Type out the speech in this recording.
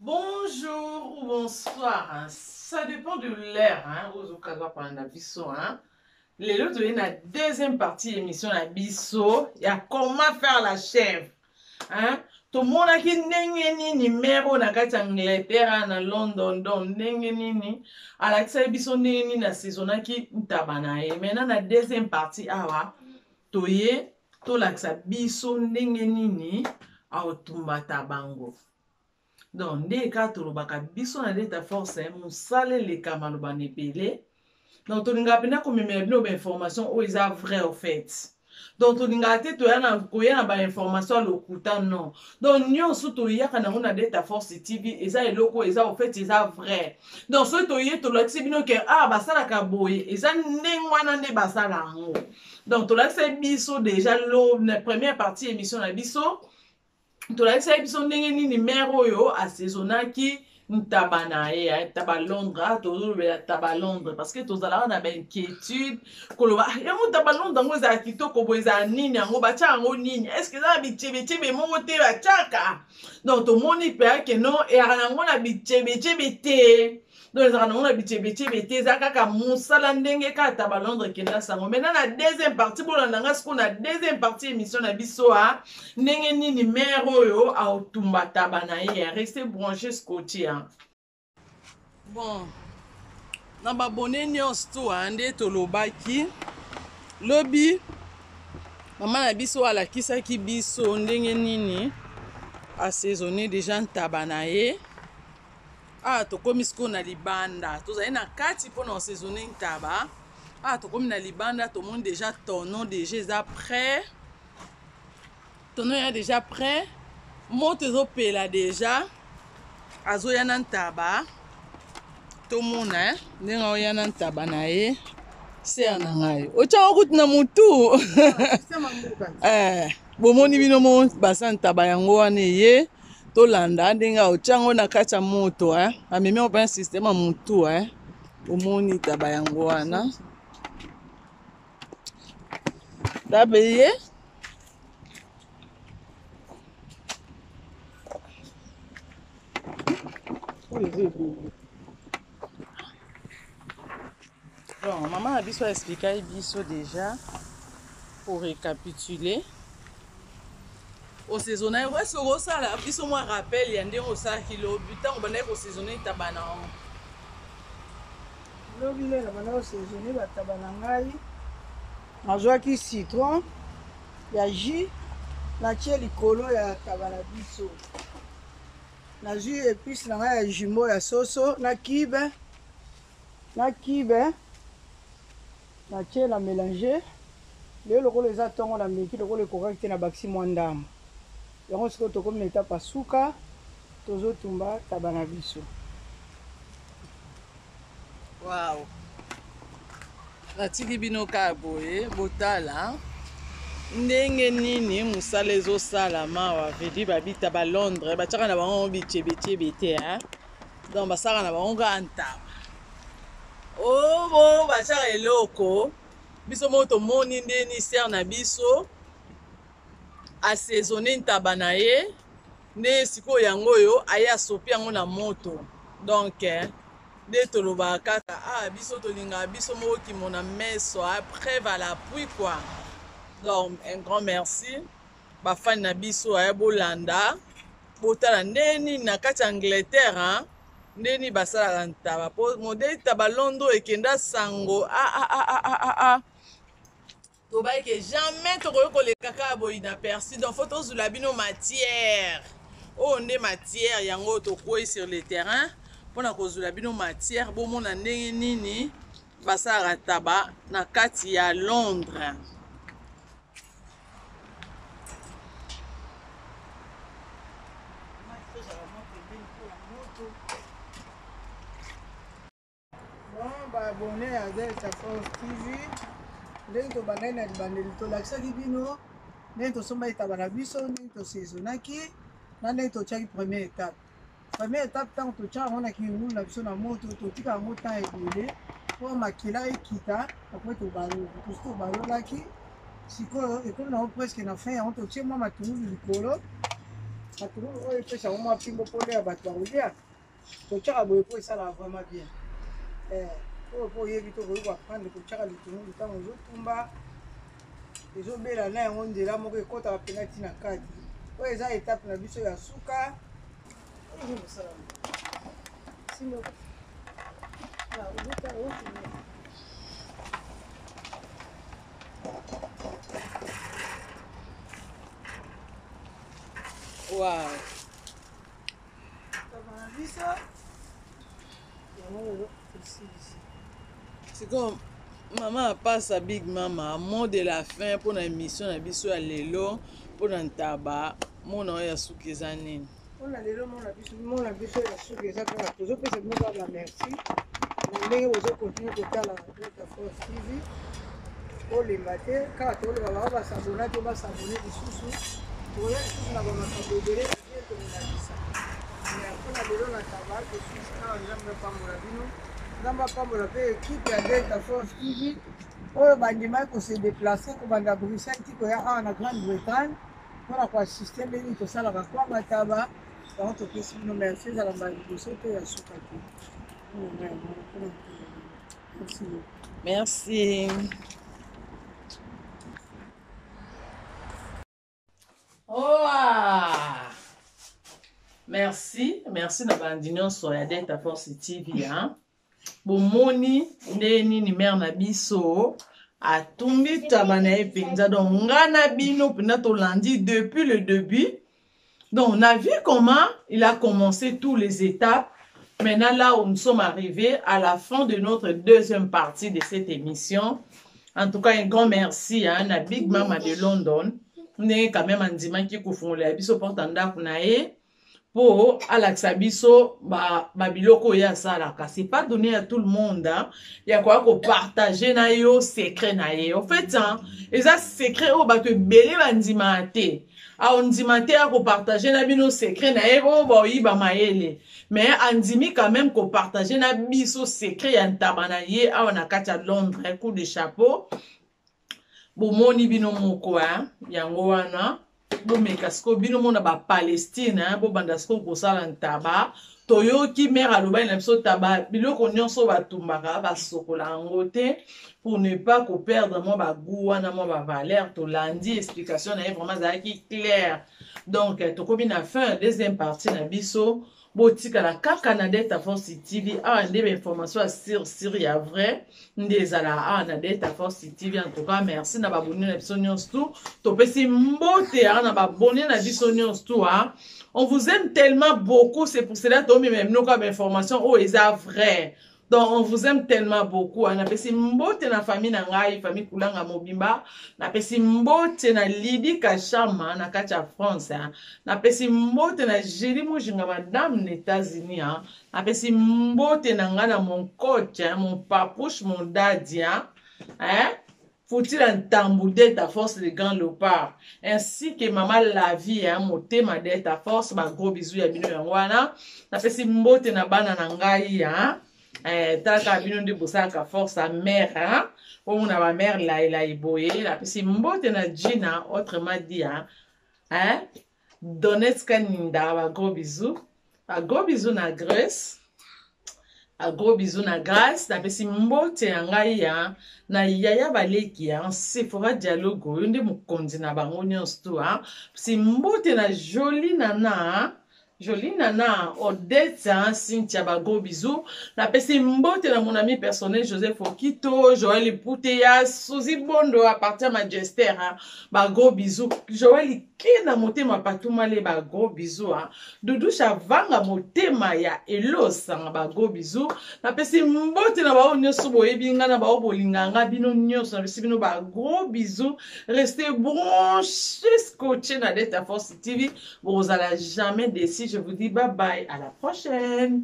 Bonjour ou bonsoir, hein. Ça dépend de l'heure, hein, ozokaza kolanda biso, hein. Lelo toye na deuxième partie émission na biso ya comment faire la chèvre, hein. Tomonaki ndenge nini mère oyo na kati ya Angleterre na London, donc ndenge nini alakisaki biso ndenge nini asaisonnaki ntaba na ye. Maintenant na deuxième partie awa toye tolakisa biso ndenge nini aotumba taba ngo. Donc nde kaka tolobaka biso na Delta Force, mosala eleka maloba na ebele. Donc tolingaka mpenza komemela bino bainformation oyo eza vrai au fait. Donc tolingaka te toya na koya na bainformation ya lokuta, non. Donc nyonso toyaka nango na Delta Force TV eza eloko oyo eza au fait, eza vrai. Donc soki toye tolakisi bino ke ah, basalaka boye, eza ndenge wana nde basala yango. Donc tolakisaki biso déjà lo na première partie émission na biso, tolakisaki biso ndenge nini mère oyo asaisonnaki ntaba na ye, ntaba Londres. Tozolobela taba Londres parce que tozalaka na bainquiétude koloba yango ntaba Londres yango ezala kitoko boye, ezala nini yango, batya yango nini, est ce que eza na bityebetiebe moko te batiaka? Donc tomoni mpe ake non, eyaka nango na bityebetiebe te. Donc ezalaka nango na bityebetiebe te, eza kaka mosala ndenge kaka taba Londres ekenda sango. Maintenant na deuxième partie, bolanda nga sikoyo na deuxième partie émission na biso a ndenge nini mère oyo aotumba taba na ye. Reste branché, scotché, hein. Bon, na babone nyonso to nde tolobaki lobi, mama na biso alakisaki biso ndenge nini asaisonne déjà ntaba na ye. Awa tokomi sikoyo na libanda, tozali na kati mpona kosaisonne ntaba. Awa tokomi na libanda, tomoni déjà tonneau déjà eza prêt, tonneau ya déjà prêt, moto ezopela déjà, azoya na ntaba. Tomona ndenge aoya na ntaba na ye. Sœur na ngai, otyango kutu na motu. Bomoni bino mo basa ntaba yango wana eye, tolanda ndenge aotyango na kati ya moto. Amemi yango mpenza système ya motu. Omoni taba yango wana, taba eye. Oyo eza ebele. Bon, mama na biso aexplikaki biso déjà. Pour récapituler, osaisonna esi, okosala biso mwa rappel ya ndenge osalaki lobi ntango bandaki kosaisonne taba na yango. Lobi nde na banda kosaisonne bataba na ngai, nazwaki citron ya jus, natie likolo ya taba na biso, nazwi épice na ngai ya jumbo ya soso na cube, na cube natie na mélange. Lelo lokola eza ntongo, na meki lokola ekokaki te, na bakisi mwa ndambo yango. Sikoyo tokomi na etape ya suka, tozotumba taba na biso. Wow, natiki bino kaka boye, botala ndenge nini mosala ezosalama awa. Vedi babita ba Londres batiaka na bango bityebetiebe te, hein? Donc basalaka na bango kaka ntaba obo batiaka eloko. Biso moko tomoni ndeni sœur na biso asaisonne ntaba na ye, nde sikoyo yango oyo aye asopi yango na moto. Donc nde tolobaka kaka, ah, biso tolingaka biso moko kimona meso, preuve à l'appui quoi. Donc un grand merci bafani na biso aya bolanda, botala nde nini na kati ya Angleterre, hein? Nde nini basalaka ntaba, po modèle taba Londres ekenda sango. Ah, ah, ah, ah, ah, ah, ah. Tobai ke jamais tokoki koleka kaka boye na persi. Donc faut tozwela bino matière oyo nde matière yango tokwei sur le terrain mpona kozwela bino matière, bomona ndenge nini basalaka taba na kati ya Londres. Bon, baabone ya Delta Force TV, ndenge tobandaki na libandeli, tolakisaki bino ndenge tosombaki taba na biso, ndenge tosaisonnaki na ndenge totiaki première étape. Première étape, ntango totya yango na kingulu na biso na moto, totika yango temps ebele mpo makila ekita. Après tobaloli, tosi tobalolaki, sikoyo ekomi nango presque na fin yango, totie mwa matungulu likolo. Matungulu oyo epesa yango mwa pimbo mpo ya bato bakolia. Totyaka boye mpo esalaka vraiment bien. Eh, oyo mpo oyebi to okoki koapprendre kotyaka litungulu ntango ozotumba, ezobela na yango nzela moko ekɔtaka mpena ti na kati. Oyo eza etape na biso ya suka. Wow. Sikoyo mama apasa big mama mot de la fin mpona émission na biso ya lelo mpona ntaba mona oyo ya suki eza nini? Mpona lelo mona biso ya suki eza kaka tozopesa bino kaka ba merci na ndenge bozokontinue kotala Delta Force TV. Olemba te, kaka toloba bango basabona te, basabone lisusu, tokoya lisusu na bamakambo ebele ya bien tokolakisa. Mpona lelo na taba tosuki awa. Nzambe apambola bino, Nzambe apambola mpe ekipe ya Delta Force TV oyo bandimaki kose déplacer kobanda Bruxelles ti koya awa na Grande-Bretagne mpona koassiste ndenge tosalaka kwanga taba. Yango topesi bino merci, ezala mbala liboso te ya suka te. Merci. Merci. Oh, merci, merci na bandi nyonso ya Delta Force TV, hein. Bomoni nde nini mare na biso atumbi taba na ye mpenza. Donc nga na bino mpenza tolandi depuis le début. Donc on a vu comment il a commencé toutes les étapes. Maintenant là où nous sommes arrivés à la fin de notre deuxième partie de cette émission. En tout cas, un grand merci, hein, na Big Mama de London. Ndenge quand même andimaki kofungolela biso porte ndako na ye po alakisa biso babiloko oyo asalaka. C'est pas donné à tout le monde, hein, ya koya kopartage na yo secret na ye. En fait, hein, eza secret oyo bato ebele bandimaka te. Aondima te akopartage na bino secret na ye oyo baoyiba mayele, mais andimi quand même kopartage na biso secret ya ntaba na ye awa na kati ya Londres. Coup de chapeau. Bomoni bino moko, hein? Yango wana bomeka sikoyo bino mona bapalestine, hein? Bobanda sikoyo kosala ntaba. Toyoki mare alobaki na biso taba biloko nyonso batumbaka basokola yango te pour ne pas koperdre mwa bagout wana, mwa bavaleur. Tolandi explication na ye, vraiment azalaki claire. Donc tokomi na fin deuxième partie na biso. Botikala kaka na Delta Force TV. Awa nde bainformation ya sir sir ya vrai nde ezala awa na Delta Force TV. En tout cas, merci na babone na biso nyonso tu. Topesi mbote awa na babone na biso nyonso tu, hein. On vous aime tellement beaucoup, c'est pour cela tomema bino kaka bainformation oyo eza vrai. Donc on vous aime tellement beaucoup. Napesi mbote na famille na ngai, famille Kulanga mobimba. Napesi mbote na Lydie Kashama na kati ya France, hein. Napesi mbote na Julie Mujinga, madame na États-Unis, hein. Napesi mbote na ngai na mon coach, hein, mon papouche, mon daddy, hein. Hein? Futila Ntambu Delta Force, le grand léopard, ainsi que Mama Lavi, hein, motema Delta Force. Ba gros bisous ya bino yango wana. Napesi mbote na bana na ngai, hein. Talaka bino nde bosalaka force ya mère, hein. Omona ba mère lailai boye. Napesi mbote na Gina, autrement dit, hein, hein? Donetska Ninda, ba gros bisous. Ba gros bisous na Grace. Ba gros bisous na Grace. Napesi mbote ya ngai ya na yaya baleki ya Sephora Dialogue oyo nde mokonzi na bango nyonso tu, hein. Pesi mbote na Jolie Nana, Jolie Nana, Odette, hein, Cynthia, ba gros bisous. Napesi mbote na mon ami personnel Joseph Okito, Joël Pouteya, Suzy Bondo à partir Manchester, hein, ba gros bisous. Joël Kena motema patumale, ba gros bisous, hein. Doudou Chavanga motema ya Elosa, ba gros bisous. Napesi mbote na bao nyonso boyebi nga na bao bolinga nga bino nyonso, napesi bino ba gros bisous. Restez branchés, scotchés na Delta Force TV. Bozala jamais déçus. Je vous dis bye bye, à la prochaine.